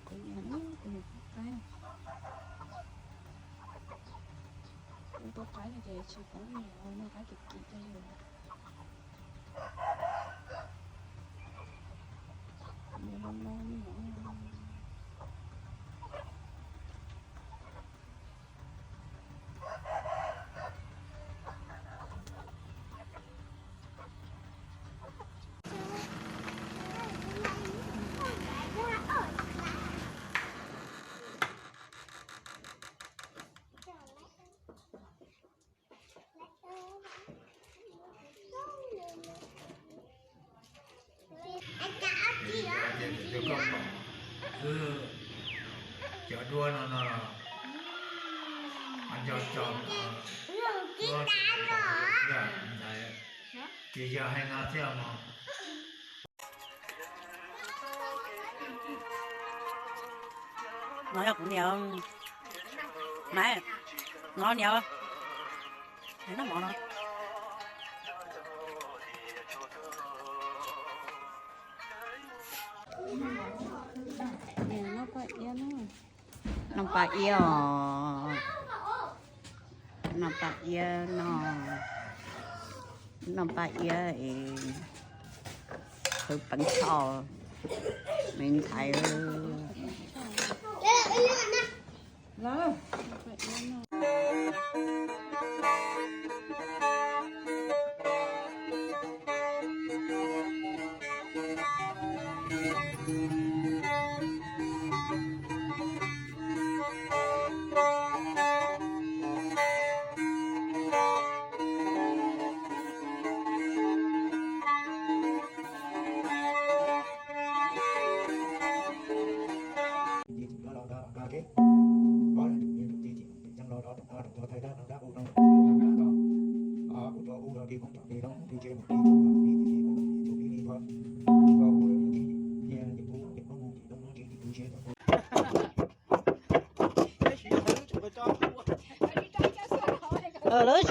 Kuv niam, kuv niam pub qaib. Kuv pub qaib no ces tsis pub li, noj qaib kim kim tej li. Loo loo li no. Cov dua no no los nco cov, tsis yog hais no thiab mog. No yog kuv niam, Maiv, no niam, noj mov no. Noj paj iab os, noj paj iab no, noj paj iab es qhwv peev tshoj me ntxhais. Lawv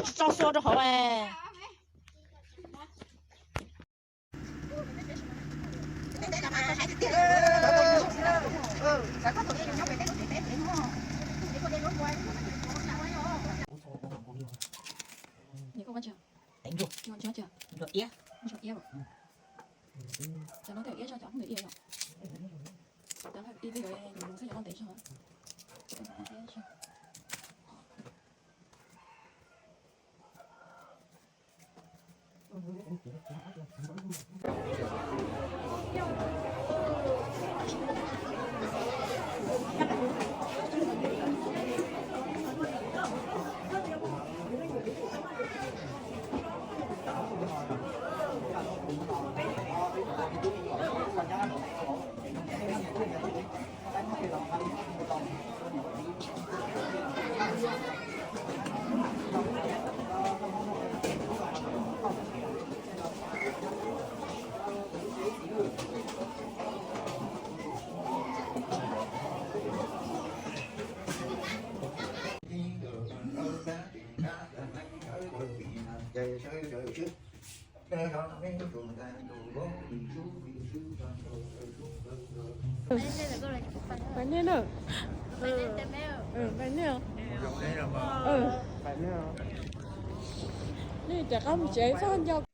tso xua rau hauv. Pais nej na. Pais nej. Nej rov qab mus tsev txhob nco.